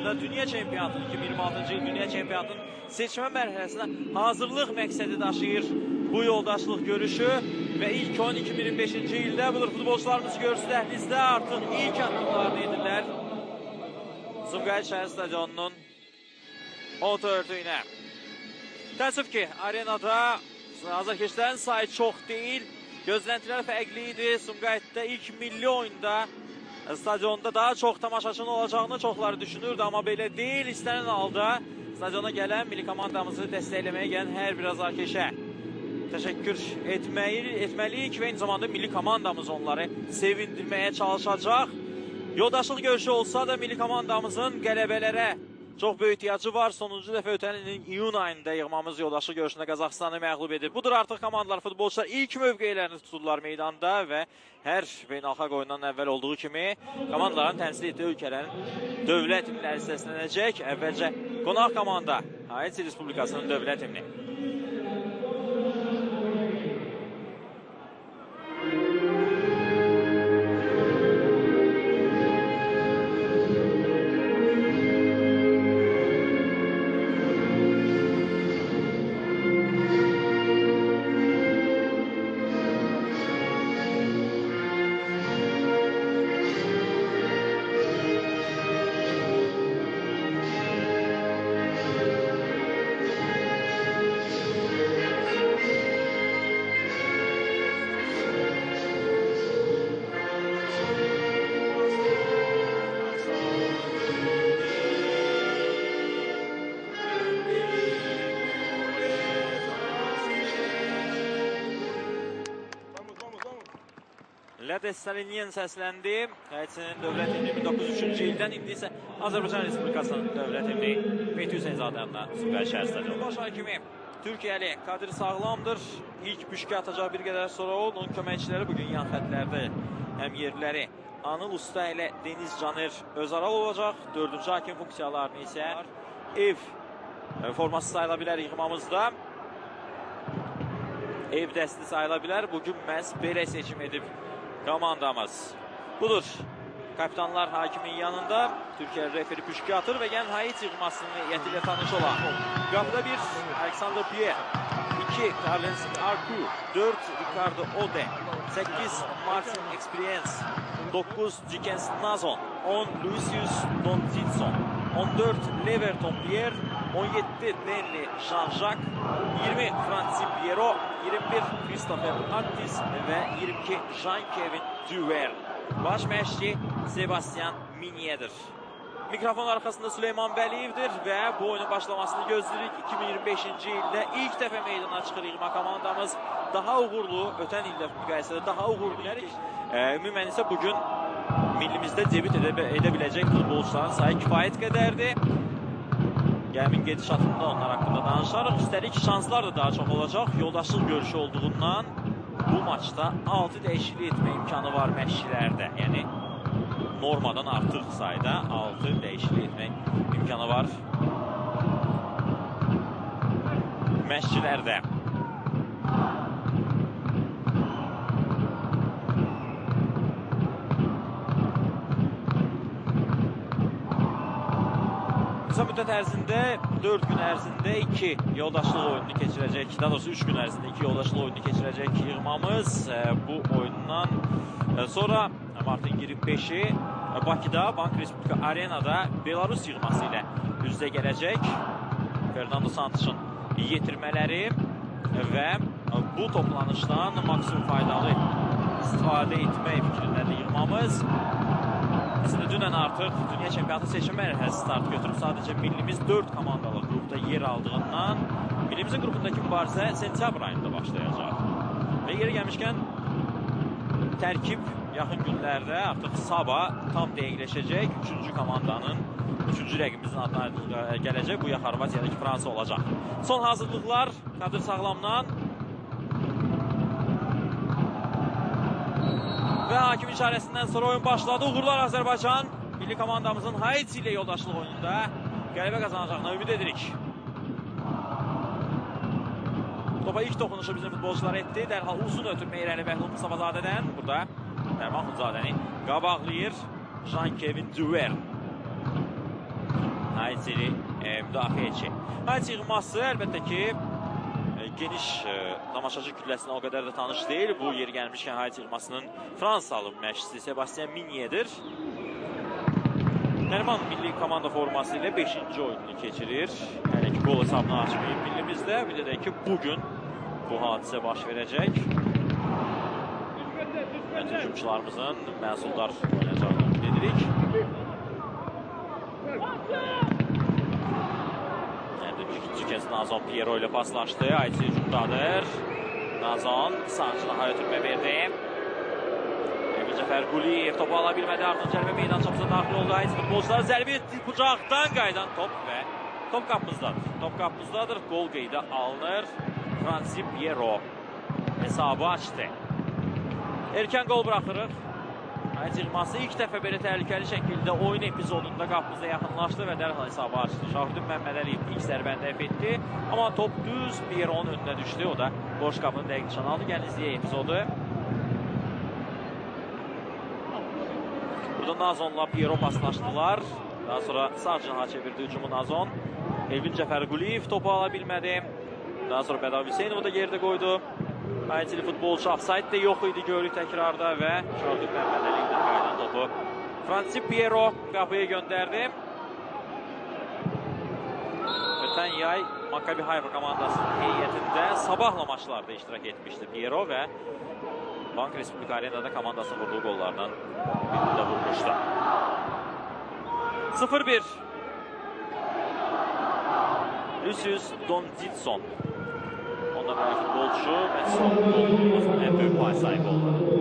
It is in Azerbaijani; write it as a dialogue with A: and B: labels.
A: Bakıda Dünya Çempionatının 2026-cı il Dünya Çempionatının seçmə mərhələsinə hazırlıq məqsədi daşıyır bu yoldaşlıq görüşü və ilk oyun 2025-ci ildə budur futbolçularımız görürsü dəhlizdə artıq ilk addımlarını edirlər Sumqayıt şəhər stadionunun ot örtüyünə. Təəssüf ki, arenada azarkeşlərin sayı çox deyil. Gözləntilər fərqli idi. Sumqayıtda ilk milli oyunda stadionda daha çox tamaşaçının olacağını çoxları düşünürdü, amma belə deyil. İstənilən halda stadiona gələn milli komandamızı dəstəkləməyə gələn hər bir azarkeşə təşəkkür etməliyik və eyni zamanda milli komandamız onları sevindirməyə çalışacaq. Yoldaşlıq görüşü olsa da milli komandamızın qələbələrə çox böyük ehtiyacı var. Sonuncu dəfə ötən ilin iyun ayında yığmamız yoldaşlıq görüşündə Qazaxıstanı məğlub edib. Budur artıq komandalar, futbolçular ilk mövqelərini tuturlar meydanda və hər beynəlxalq oyundan əvvəl olduğu kimi komandaların təmsil etdiyi ölkələrin dövlət himləri səslənəcək. Əvvəlcə qonaq komanda Haiti Respublikasının dövlət himni. Lades Salinyen səsləndi. Haitinin dövlət himni 1903-cü ildən, indi isə Azərbaycan Respublikasının dövlət himni Mehdi Hüseynzadə adına Sumqayıt şəhər stadionu. Baş hakimi Türkiyəli Kadir Sağlamdır. İlk püşkə atacaq bir qədər sonra onun köməkçiləri bugün yan xətlərdə həm yerləri Anıl Usta ilə Deniz Caner Özaral olacaq. Dördüncü hakim funksiyalarını isə ev forması sayıla bilər yığmamızda. Ev dəsti sayıla bilər. Bugün məhz belə seçim edib komandamız. Budur. Kapitanlar hakimin yanında. Türkiyə referi püşkü atır və gəlin Haiti yığmasının heyəti ilə tanış olan. Qapıda 1 Alexander Pierre, 2 Carlens Arku, 4 Ricardo Ode, 8 Martin Experience, 9 Dickens Nazon, 10 Lucius Dontitson, 14 Leverton Pierre, 17 Denli Jean-Jacques, 20 Francis Piero, 21 Christopher Attis və 22 Jean-Kevin Duver. Baş məşqçi Sebastian Minier'dir. Mikrofon arxasında Süleyman Vəliyevdir və bu oyunun başlamasını gözləyirik. 2025-ci ildə ilk dəfə meydana çıxır yığma komandamız. Daha uğurlu, ötən ildə müqayisədə daha uğurlu bilərik. Ümumən isə bugün millimizdə debüt edə biləcək futbolçuların sayı kifayət qədərdir. Gəmin gedişatında onlar haqqında danışarıq. Üstəlik şanslar da daha çox olacaq. Yoldaşlıq görüşü olduğundan bu maçda 6 dəyişiklik etmə imkanı var məşqçilərdə. Yəni normadan artıq sayda 6 dəyişiklik etmək imkanı var məşqçilərdə. Qısa müddət ərzində, 4 gün ərzində 2 yoldaşlıq oyununu keçirəcək, daha doğrusu 3 gün ərzində 2 yoldaşlıq oyununu keçirəcək yığmamız. Bu oyundan sonra martın 25-i Bakıda, Bank Respublika Arenada Belarus yığması ilə üz-üzə gələcək. Fernando Santos'un yetirmələri və bu toplanışdan maksimum faydalı istifadə etmək fikrindədir yığmamız. Əslində dünən artıq Dünya Çempionatı seçim mərhələsi start götürüb. Sadəcə millimiz 4 komandalıq qrupda yer aldığından millimizin qrupundakı mübarizə sentyabr ayında başlayacaq. Və yeri gəlmişkən tərkib yaxın günlərdə artıq sabah tam dəqiqləşəcək. Üçüncü komandanın, üçüncü rəqibimizin adına gələcək. Bu ya Xorvatiya, ya da ki Fransa olacaq. Son hazırlıqlar Kadir Sağlamdan. Və hakim işarəsindən sonra oyun başladı. Uğurlar Azərbaycan milli komandamızın Haiti ilə yoldaşlıq oyununda qələbə qazanacağına ümid edirik. Topa ilk toxunuşu bizim futbolçular etdi. Dərhal uzun ötürmə irəli Bəhlul Mustafazadədən. Burada Nərman Xunzadəni qabaqlayır Jean-Kevin Duver. Haitili müdafiəçi. Haiti yığması əlbəttə ki, geniş tamaşaçı kütləsinə o qədər də tanış deyil. Bu yeri gəlmişkən Haiti yığmasının Fransalı məşqçisi Sebastien Mignedir. Nəriman milli komanda forması ilə 5-ci oyununu keçirir. Hələ ki, qol hesabını açmayıb millimizdə. Bir də ki, bugün bu hadisə baş verəcək. Hücumçularımızın məhsuldar oynayacağını ümid edirik. İkinci kez Nazon Piero ilə paslaşdı. Haiti hücumdadır. Nazon sağ cinaha ötürmə verdi. Elvin Cəfərquliyev topu ala bilmədi. Ardınca cərmə meydan çapısına daxil oldu. Haiti futbolçuları zərbi bucaqdan qayıdan top və top qapımızdadır. Top qapımızdadır. Qol qeydə alınır. Fransi Piero hesabı açdı. Erkən qol buraxırıq. Haiti yığması ilk dəfə belə təhlükəli şəkildə oyun epizodunda qapımıza yaxınlaşdı və dərhal hesabı açdı. Şahuddin Məmmədəliyev ilk zərbəni dəf etdi. Amma top düz Piero'nun önünə düşdü. O da boş qapını dəqiq nişan aldı. Gəlin izləyək epizodu. Burada Nazonla Piero paslaşdılar. Daha sonra sağ cinaha çevirdi hücumu Nazon. Elvin Cəfərquliyev topu ala bilmədi. Daha sonra Bədavi Hüseynovu da yerdə qoydu. Haitili futbolçu offside də yox idi görürük təkrarda və Şahuddin Məmmədəliyevdən qayıdan topu Fransi Piero qapıya göndərdi. Ötən yay Maccabi Haifa komandasının heyətində sabahla maçlarda iştirak etmişdi Piero və Bank Respublika Arenada komandasının vurduğu qollardan birini də vurmuşdu. 0-1 Lucius Donditson. Ondan bəri futbolçu və son qol vurmasının ən böyük pay sahibi oldu.